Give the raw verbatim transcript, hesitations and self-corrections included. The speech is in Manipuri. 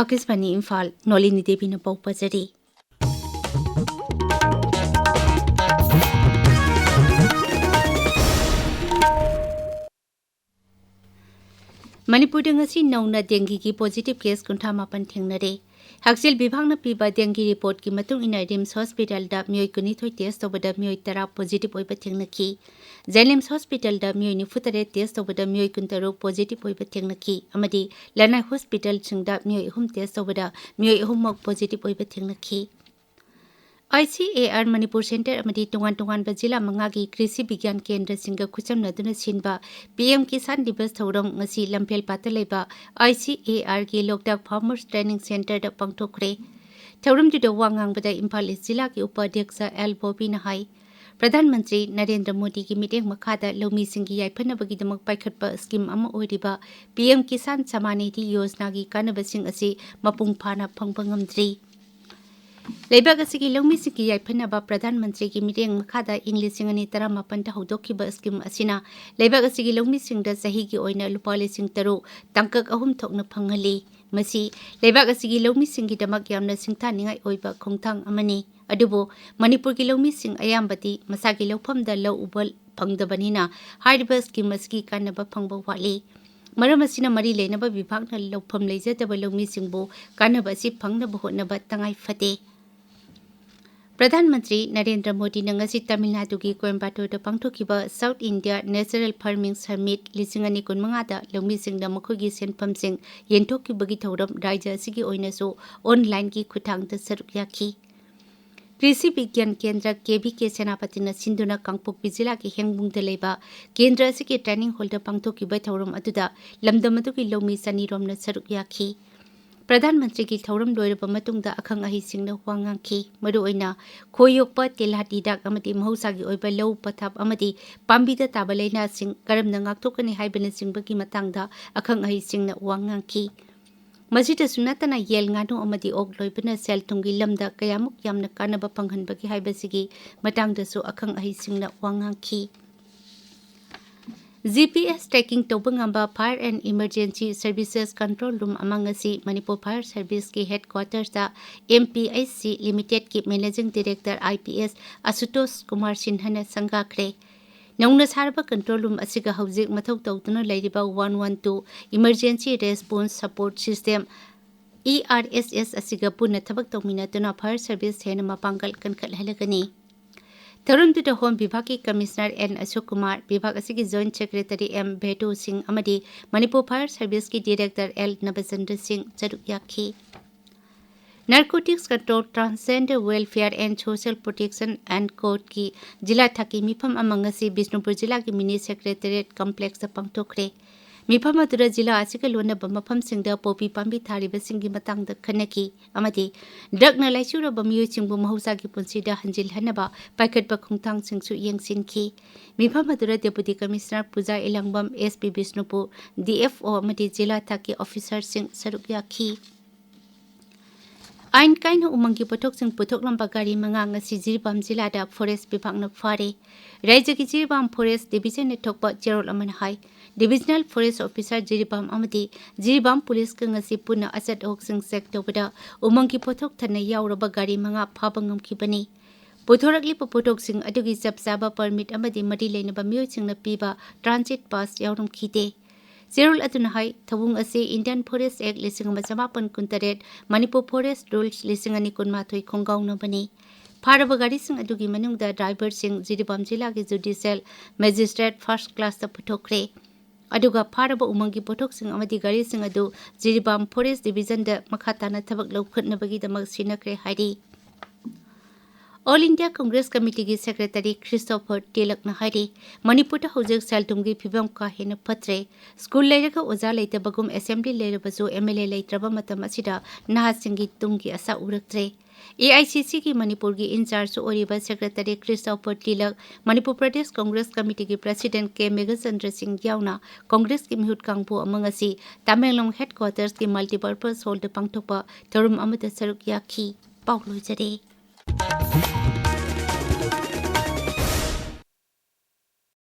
ꯑꯥꯀꯥꯁꯕꯥꯅꯤ ꯏꯝꯐꯥꯜ, ꯅꯣꯂꯤꯅꯤ ꯗꯦꯕꯤꯅ ꯄꯥꯎ ꯄꯥꯖꯔꯤ꯫ ꯃꯅꯤꯄꯨꯔꯗ ꯉꯁꯤ ꯅꯧꯅ ꯗꯦꯡꯒꯤꯒꯤ positive case ꯀꯨꯟꯊ꯭ꯔꯥ ꯃꯥꯄꯟ ꯊꯦꯡꯅꯔꯦ꯫ ꯍꯛꯁꯦꯜ ꯕꯤꯚꯥꯒꯅ ꯄꯤꯕ ꯗꯦꯡꯒꯤ ꯔꯤꯄꯣꯔꯠꯀꯤ ꯃꯇꯨꯡ ꯏꯟꯅ, ꯔꯤꯝꯁ ꯍꯣꯁꯄꯤꯇꯥꯜꯗ ꯃꯤꯑꯣꯏ ꯀꯨꯟꯅꯤꯊꯣꯏ test ꯇꯧꯕꯗ ꯃꯤꯑꯣꯏ ꯇꯔꯥ positive ꯑꯣꯏꯕ ꯊꯦꯡꯅꯈꯤ꯫ ꯖꯦꯅꯤꯝꯁ ꯍꯣꯁꯄꯤꯇꯥꯜꯗ ꯃꯤꯑꯣꯏ ꯅꯤꯐꯨꯇꯔꯦꯠ test ꯇꯧꯕꯗ ꯃꯤꯑꯣꯏ ꯀꯨꯟꯇꯔꯨꯛ positive ꯑꯣꯏꯕ ꯊꯦꯡꯅꯈꯤ ꯑꯃꯗꯤ ꯂꯅꯥꯏ ꯍꯣꯁꯄꯤꯇꯥꯜꯁꯤꯡꯗ ꯃꯤꯑꯣꯏ ꯑꯍꯨꯝ test ꯇꯧꯕꯗ ꯃꯤꯑꯣꯏ ꯑꯍꯨꯝꯃꯛ positive ꯑꯣꯏꯕ ꯊꯦꯡꯅꯈꯤ꯫ ICAR ꯃꯅꯤꯄꯨꯔ centre ꯑꯃꯗꯤ ꯇꯣꯉꯥꯟ ꯇꯣꯉꯥꯟꯕ ꯖꯤꯂꯥ ꯃꯉꯥꯒꯤ ꯀ꯭ꯔꯤꯁꯤ ꯕꯤꯒ꯭ꯌꯥꯟ ꯀꯦꯟꯗ꯭ꯔꯁꯤꯡꯒ ꯈꯨꯠꯁꯝꯅꯗꯨꯅ ꯁꯤꯟꯕ PM ꯀꯤꯁꯥꯟ ꯗꯤꯕꯁ ꯊꯧꯔꯝ ꯉꯁꯤ ꯂꯝꯐꯦꯜꯄꯥꯠꯇ ꯂꯩꯕ ICARꯒꯤ ꯂꯣꯛꯇꯥꯛ Farmers Training Centreꯗ ꯄꯥꯡꯊꯣꯛꯈ꯭ꯔꯦ꯫ ꯊꯧꯔꯝꯗꯨꯗ ꯋꯥ ꯉꯥꯡꯕꯗ ꯏꯝꯐꯥꯜ ꯏꯁ ꯖꯤꯂꯥꯒꯤ ꯎꯄꯥꯙ꯭ꯌꯛꯁ ꯑꯦꯜ ꯕꯣꯕꯤꯅ ꯍꯥꯏ, ꯄ꯭ꯔꯙꯥꯟ ꯃꯟꯇ꯭ꯔꯤ ꯅꯔꯦꯟꯗ꯭ꯔ ꯃꯣꯗꯤꯒꯤ ꯃꯤꯠꯌꯦꯡ ꯃꯈꯥꯗ ꯂꯧꯃꯤꯁꯤꯡꯒꯤ ꯌꯥꯏꯐꯅꯕꯒꯤꯗꯃꯛ ꯄꯥꯏꯈꯠꯄ scheme ꯑꯃ ꯑꯣꯏꯔꯤꯕ PM ꯀꯤꯁꯥꯟ ꯁꯃꯥꯟ ꯅꯤꯙꯤ ꯌꯣꯖꯅꯥꯒꯤ ꯀꯥꯟꯅꯕꯁꯤꯡ ꯑꯁꯤ ꯃꯄꯨꯡ ꯐꯥꯅ ꯐꯪꯕ ꯉꯝꯗ꯭ꯔꯤ꯫ ꯂꯩꯕꯥꯛ ꯑꯁꯤꯒꯤ ꯂꯧꯃꯤꯁꯤꯡꯒꯤ ꯌꯥꯏꯐꯅꯕ ꯄ꯭ꯔꯙꯥꯟ ꯃꯟꯇ꯭ꯔꯤꯒꯤ ꯃꯤꯠꯌꯦꯡ ꯃꯈꯥꯗ ꯏꯪ ꯂꯤꯁꯤꯡ ꯑꯅꯤ ꯇꯔꯥꯃꯥꯄꯟꯗ ꯍꯧꯗꯣꯛꯈꯤꯕ scheme ꯑꯁꯤꯅ ꯂꯩꯕꯥꯛ ꯑꯁꯤꯒꯤ ꯂꯧꯃꯤꯁꯤꯡꯗ ꯆꯍꯤꯒꯤ ꯑꯣꯏꯅ ꯂꯨꯄꯥ ꯂꯤꯁꯤꯡ ꯇꯔꯨꯛ ꯇꯥꯡꯀꯛ ꯑꯍꯨꯝ ꯊꯣꯛꯅ ꯐꯪꯍꯜꯂꯤ꯫ ꯃꯁꯤ ꯂꯩꯕꯥꯛ ꯑꯁꯤꯒꯤ ꯂꯧꯃꯤꯁꯤꯡꯒꯤꯗꯃꯛ ꯌꯥꯝꯅ ꯁꯤꯡꯊꯥꯅꯤꯡꯉꯥꯏ ꯑꯣꯏꯕ ꯈꯣꯡꯊꯥꯡ ꯑꯃꯅꯤ꯫ ꯑꯗꯨꯕꯨ ꯃꯅꯤꯄꯨꯔꯒꯤ ꯂꯧꯃꯤꯁꯤꯡ ꯑꯌꯥꯝꯕꯗꯤ ꯃꯁꯥꯒꯤ ꯂꯧꯐꯝꯗ ꯂꯧ ꯎꯕ ꯐꯪꯗꯕꯅꯤꯅ ꯍꯥꯏꯔꯤꯕ scheme ꯑꯁꯤꯒꯤ ꯀꯥꯟꯅꯕ ꯐꯪꯕ ꯋꯥꯠꯂꯤ꯫ ꯃꯔꯝ ꯑꯁꯤꯅ ꯃꯔꯤ ꯂꯩꯅꯕ ꯕꯤꯚꯥꯒꯅ ꯂꯧꯐꯝ ꯂꯩꯖꯗꯕ ꯂꯧꯃꯤꯁꯤꯡꯕꯨ ꯀꯥꯟꯅꯕ ꯑꯁꯤ ꯐꯪꯅꯕ ꯍꯣꯠꯅꯕ ꯇꯉꯥꯏ ꯐꯗꯦ꯫ ꯄ꯭ꯔꯙꯥꯟ ꯃꯟꯇ꯭ꯔꯤ ꯅꯔꯦꯟꯗ꯭ꯔ ꯃꯣꯗꯤꯅ ꯉꯁꯤ ꯇꯥꯃꯤꯜ ꯅꯥꯗꯨꯒꯤ ꯀꯣꯏꯝꯕꯥꯇꯣꯔꯗ ꯄꯥꯡꯊꯣꯛꯈꯤꯕ South India Natural Farming Summit ꯂꯤꯁꯤꯡ ꯑꯅꯤ ꯀꯨꯟꯃꯉꯥꯗ ꯂꯧꯃꯤꯁꯤꯡꯅ ꯃꯈꯣꯏꯒꯤ ꯁꯦꯟꯐꯝꯁꯤꯡ ꯌꯦꯟꯊꯣꯛꯈꯤꯕꯒꯤ ꯊꯧꯔꯝ ꯔꯥꯖ꯭ꯌ ꯑꯁꯤꯒꯤ ꯑꯣꯏꯅꯁꯨ online ꯒꯤ ꯈꯨꯠꯊꯥꯡꯗ ꯁꯔꯨꯛ ꯌꯥꯈꯤ꯫ ꯀ꯭ꯔꯤꯁꯤ ꯕꯤꯒ꯭ꯌꯥꯟ ꯀꯦꯟꯗ꯭ꯔ, KVK ꯁꯦꯅꯥꯄꯇꯤꯅ ꯁꯤꯟꯗꯨꯅ ꯀꯥꯡꯄꯣꯛꯄꯤ ꯖꯤꯂꯥꯒꯤ ꯍꯦꯡꯕꯨꯡꯗ ꯂꯩꯕ ꯀꯦꯟꯗ꯭ꯔ ꯑꯁꯤꯒꯤ training hall ꯗ ꯄꯥꯡꯊꯣꯛꯈꯤꯕ ꯊꯧꯔꯝ ꯑꯗꯨꯗ ꯂꯝꯗꯝ ꯑꯗꯨꯒꯤ ꯂꯧꯃꯤ ꯆꯅꯤꯔꯣꯝꯅ ꯁꯔꯨꯛ ꯌꯥꯈꯤ꯫ ꯄ꯭ꯔꯙꯥꯟ ꯃꯟꯇ꯭ꯔꯤꯒꯤ ꯊꯧꯔꯝ ꯂꯣꯏꯔꯕ ꯃꯇꯨꯡꯗ ꯑꯈꯪ ꯑꯍꯩꯁꯤꯡꯅ ꯋꯥ ꯉꯥꯡꯈꯤ꯫ ꯃꯔꯨꯑꯣꯏꯅ ꯈꯣꯏ ꯌꯣꯛꯄ, ꯇꯤꯜꯍꯥꯠ ꯍꯤꯗꯥꯛ ꯑꯃꯗꯤ ꯃꯍꯧꯁꯥꯒꯤ ꯑꯣꯏꯕ ꯂꯧ ꯄꯊꯥꯞ ꯑꯃꯗꯤ ꯄꯥꯝꯕꯤꯗ ꯇꯥꯕ ꯂꯥꯏꯅꯥꯁꯤꯡ ꯀꯔꯝꯅ ꯉꯥꯛꯊꯣꯛꯀꯅꯤ ꯍꯥꯏꯕꯅꯆꯤꯡꯕꯒꯤ ꯃꯇꯥꯡꯗ ꯑꯈꯪ ꯑꯍꯩꯁꯤꯡꯅ ꯋꯥ ꯉꯥꯡꯈꯤ꯫ ꯃꯁꯤꯗꯁꯨ ꯅꯠꯇꯅ ꯌꯦꯟ, ꯉꯥꯅꯨ ꯑꯃꯗꯤ ꯑꯣꯛ ꯂꯣꯏꯕꯅ ꯁꯦꯜ ꯊꯨꯝꯒꯤ ꯂꯝꯗ ꯀꯌꯥꯃꯨꯛ ꯌꯥꯝꯅ ꯀꯥꯟꯅꯕ ꯐꯪꯍꯟꯕꯒꯦ ꯍꯥꯏꯕꯁꯤꯒꯤ ꯃꯇꯥꯡꯗꯁꯨ ꯑꯈꯪ ꯑꯍꯩꯁꯤꯡꯅ ꯋꯥ ꯉꯥꯡꯈꯤ꯫ ꯖꯤ ꯄꯤ ꯑꯦꯁ tracking ꯇꯧꯕ ꯉꯝꯕ Fire and Emergency Services Control Room ꯑꯃ ꯉꯁꯤ Manipur Fire Serviceꯀꯤ headquartersꯇ M P H C Limitedꯀꯤ Managing Director I P S ꯑꯁꯨꯇꯣꯁ Kumar ꯁꯤꯟꯍꯅ ꯁꯪꯒꯥꯈ꯭ꯔꯦ꯫ ꯅꯧꯅ ꯁꯥꯔꯕ control room ꯑꯁꯤꯒ ꯍꯧꯖꯤꯛ ꯃꯊꯧ ꯇꯧꯗꯨꯅ ꯂꯩꯔꯤꯕ one one two Emergency Response Support System, E R S S ꯑꯁꯤꯒ ꯄꯨꯟꯅ ꯊꯕꯛ ꯇꯧꯃꯤꯟꯅꯗꯨꯅ fire service ꯍꯦꯟꯅ ꯃꯄꯥꯡꯒꯜ ꯀꯟꯈꯠꯍꯜꯂꯒꯅꯤ꯫ ꯊꯧꯔꯝꯗꯨꯗ ꯍꯣꯝ ꯕꯤꯚꯥꯒꯀꯤ ꯀꯃꯤꯁꯅꯔ ꯑꯦꯟ ꯑꯁꯣꯛ ꯀꯨꯃꯥꯔ, ꯕꯤꯚꯥꯒ ꯑꯁꯤꯒꯤ ꯖꯣꯏꯟꯠ ꯁꯦꯀ꯭ꯔꯦꯇꯔꯤ ꯑꯦꯝ ꯚꯦꯇꯨ ꯁꯤꯡ ꯑꯃꯗꯤ ꯃꯅꯤꯄꯨꯔ ꯐꯥꯌꯔ ꯁꯔꯚꯤꯁꯀꯤ ꯗꯤꯔꯦꯛꯇꯔ ꯑꯦꯜ ꯅꯕꯆꯟꯗ꯭ꯔ ꯁꯤꯡ ꯁꯔꯨꯛ ꯌꯥꯈꯤ꯫ Narcotics Control, Transgender Welfare and Social Protection and Courtꯀꯤ ꯖꯤꯂꯥ ꯊꯥꯛꯀꯤ ꯃꯤꯐꯝ ꯑꯃ ꯉꯁꯤ ꯕꯤꯁꯅꯨꯄꯨꯔ ꯖꯤꯂꯥꯒꯤ ꯃꯤꯅꯤ ꯁꯦꯀ꯭ꯔꯦꯇꯔꯤꯌꯦꯠ ꯀꯝꯄ꯭ꯂꯦꯛꯁꯇ ꯄꯥꯡꯊꯣꯛꯈ꯭ꯔꯦ꯫ ꯃꯤꯐꯝ ꯑꯗꯨꯗ ꯖꯤꯂꯥ ꯑꯁꯤꯒ ꯂꯣꯟꯅꯕ ꯃꯐꯝꯁꯤꯡꯗ ꯄꯣꯄꯤ ꯄꯥꯝꯕꯤ ꯊꯥꯔꯤꯕꯁꯤꯡꯒꯤ ꯃꯇꯥꯡꯗ ꯈꯟꯅꯈꯤ ꯑꯃꯗꯤ ꯗ꯭ꯔꯒꯅ ꯂꯥꯏꯆꯨꯔꯕ ꯃꯤꯑꯣꯏꯁꯤꯡꯕꯨ ꯃꯍꯧꯁꯥꯒꯤ ꯄꯨꯟꯁꯤꯗ ꯍꯟꯖꯤꯜꯍꯟꯅꯕ ꯄꯥꯏꯈꯠꯄ ꯈꯣꯡꯊꯥꯡꯁꯤꯡꯁꯨ ꯌꯦꯡꯁꯤꯟꯈꯤ꯫ ꯃꯤꯐꯝ ꯑꯗꯨꯗ ꯗꯦꯄꯨꯇꯤ ꯀꯃꯤꯁꯅꯔ ꯄꯨꯖꯥ ꯏꯂꯥꯡꯕꯝ, S P Bishnupur, D F O ꯑꯃꯗꯤ ꯖꯤꯂꯥ ꯊꯥꯛꯀꯤ ꯑꯣꯐꯤꯁꯥꯔꯁꯤꯡ ꯁꯔꯨꯛ ꯌꯥꯈꯤ꯫ ꯑꯥꯏꯟ ꯀꯥꯏꯅ ꯎꯃꯪꯒꯤ ꯄꯣꯠꯊꯣꯛꯁꯤꯡ ꯄꯨꯊꯣꯛꯂꯝꯕ ꯒꯥꯔꯤ ꯃꯉꯥ ꯉꯁꯤ ꯖꯤꯔꯤꯕꯥꯝ ꯖꯤꯂꯥꯗ ꯐꯣꯔꯦꯁ ꯕꯤꯚꯥꯒꯅ ꯐꯥꯔꯦ꯫ ꯔꯥꯏꯖ꯭ꯌꯒꯤ ꯖꯤꯔꯤꯕꯥꯝ ꯐꯣꯔꯦꯁ ꯗꯤꯚꯤꯖꯟꯅ ꯊꯣꯛꯄ ꯆꯦꯔꯣꯜ ꯑꯃꯅ ꯍꯥꯏ, ꯗꯤꯚꯤꯖꯅꯦꯜ ꯐꯣꯔꯦꯁ ꯑꯣꯐꯤꯁꯥꯔ ꯖꯤꯔꯤꯕꯥꯝ ꯑꯃꯗꯤ ꯖꯤꯔꯤꯕꯥꯝ ꯄꯨꯂꯤꯁꯀ ꯉꯁꯤ ꯄꯨꯟꯅ ꯑꯆꯠ ꯑꯋꯣꯛꯁꯤꯡ ꯆꯦꯛ ꯇꯧꯕꯗ ꯎꯃꯪꯒꯤ ꯄꯣꯠꯊꯣꯛ ꯊꯟꯅ ꯌꯥꯎꯔꯕ ꯒꯥꯔꯤ ꯃꯉꯥ ꯐꯥꯕ ꯉꯝꯈꯤꯕꯅꯤ꯫ ꯄꯨꯊꯣꯔꯛꯂꯤꯕ ꯄꯣꯠꯊꯣꯛꯁꯤꯡ ꯑꯗꯨꯒꯤ ꯆꯞ ꯆꯥꯕ ꯄꯔꯃꯤꯠ ꯑꯃꯗꯤ ꯃꯔꯤ ꯂꯩꯅꯕ ꯃꯤꯑꯣꯏꯁꯤꯡꯅ ꯄꯤꯕ ꯇ꯭ꯔꯥꯟꯖꯤꯠ ꯄꯥꯁ ꯌꯥꯎꯔꯝꯈꯤꯗꯦ꯫ ꯆꯦꯔꯣꯜ ꯑꯗꯨꯅ ꯍꯥꯏ, ꯊꯧꯑꯣꯡ ꯑꯁꯤ Indian Forest Act ꯂꯤꯁꯤꯡ ꯑꯃ ꯆꯃꯥꯄꯟ ꯀꯨꯟꯇꯔꯦꯠ, Manipur Forest Rules ꯂꯤꯁꯤꯡ ꯑꯅꯤ ꯀꯨꯟꯃꯥꯊꯣꯏ ꯈꯣꯡꯒꯥꯎꯅꯕꯅꯤ꯫ ꯐꯥꯔꯕ ꯒꯥꯔꯤꯁꯤꯡ ꯑꯗꯨꯒꯤ ꯃꯅꯨꯡꯗ ꯗ꯭ꯔꯥꯏꯚꯔꯁꯤꯡ ꯖꯤꯔꯤꯕꯥꯝ ꯖꯤꯂꯥꯒꯤ ꯖꯨꯗꯤꯁꯤꯌꯦꯜ ꯃꯦꯖꯤꯁꯇ꯭ꯔꯦꯠ ꯐꯥꯔꯁ ꯀ꯭ꯂꯥꯁꯇ ꯄꯨꯊꯣꯛꯈ꯭ꯔꯦ꯫ ꯑꯗꯨꯒ ꯐꯥꯔꯕ ꯎꯃꯪꯒꯤ ꯄꯣꯠꯊꯣꯛꯁꯤꯡ ꯑꯃꯗꯤ ꯒꯥꯔꯤꯁꯤꯡ ꯑꯗꯨ ꯖꯤꯔꯤꯕꯥꯝ ꯐꯣꯔꯦꯁ ꯗꯤꯚꯤꯖꯟꯗ ꯃꯈꯥ ꯇꯥꯅ ꯊꯕꯛ ꯂꯧꯈꯠꯅꯕꯒꯤꯗꯃꯛ ꯁꯤꯟꯅꯈ꯭ꯔꯦ ꯍꯥꯏꯔꯤ꯫ All India Congress Committeeꯒꯤ ꯁꯦꯀ꯭ꯔꯦꯇꯔꯤ ꯈ꯭ꯔꯤꯁꯇꯣꯐꯔ ꯇꯦꯂꯛꯅ ꯍꯥꯏꯔꯤ, ꯃꯅꯤꯄꯨꯔꯗ ꯍꯧꯖꯤꯛ ꯁꯦꯜ ꯊꯨꯝꯒꯤ ꯐꯤꯕꯝ ꯀꯥ ꯍꯦꯟꯅ ꯐꯠꯇ꯭ꯔꯦ꯫ ꯁ꯭ꯀꯨꯜ ꯂꯩꯔꯒ ꯑꯣꯖꯥ ꯂꯩꯇꯕꯒꯨꯝ, ꯑꯦꯁꯦꯝꯕ꯭ꯂꯤ ꯂꯩꯔꯕꯁꯨ M L A ꯂꯩꯇ꯭ꯔꯕ ꯃꯇꯝ ꯑꯁꯤꯗ ꯅꯍꯥꯁꯤꯡꯒꯤ ꯇꯨꯡꯒꯤ ꯑꯁꯥ ꯎꯔꯛꯇ꯭ꯔꯦ꯫ A I C Cꯒꯤ ꯃꯅꯤꯄꯨꯔꯒꯤ ꯏꯟꯆꯥꯔꯖ ꯑꯣꯏꯔꯤꯕ ꯁꯦꯀ꯭ꯔꯦꯇꯔꯤ ꯈ꯭ꯔꯤꯁꯇꯣꯐꯔ ꯇꯦꯂꯛ, ꯃꯅꯤꯄꯨꯔ ꯄ꯭ꯔꯗꯦꯁ ꯀꯣꯡꯒ꯭ꯔꯦꯁ ꯀꯃꯤꯇꯤꯒꯤ ꯄ꯭ꯔꯁꯤꯗꯦꯟꯠ ꯀꯦ ꯃꯦꯘꯆꯟꯗ꯭ꯔ ꯁꯤꯡ ꯌꯥꯎꯅ ꯀꯣꯡꯒ꯭ꯔꯦꯁꯀꯤ ꯃꯤꯍꯨꯠ ꯀꯥꯡꯕꯨ ꯑꯃ ꯉꯁꯤ ꯇꯃꯦꯡꯂꯣꯡ ꯍꯦꯗꯀ꯭ꯋꯥꯇꯔꯁꯀꯤ ꯃꯜꯇꯤꯄꯔꯄꯁ ꯍꯣꯜꯗ ꯄꯥꯡꯊꯣꯛꯄ ꯊꯧꯔꯝ ꯑꯃꯗ ꯁꯔꯨꯛ ꯌꯥꯈꯤ꯫ ꯄꯥꯎ ꯂꯣꯏꯖꯔꯦ꯫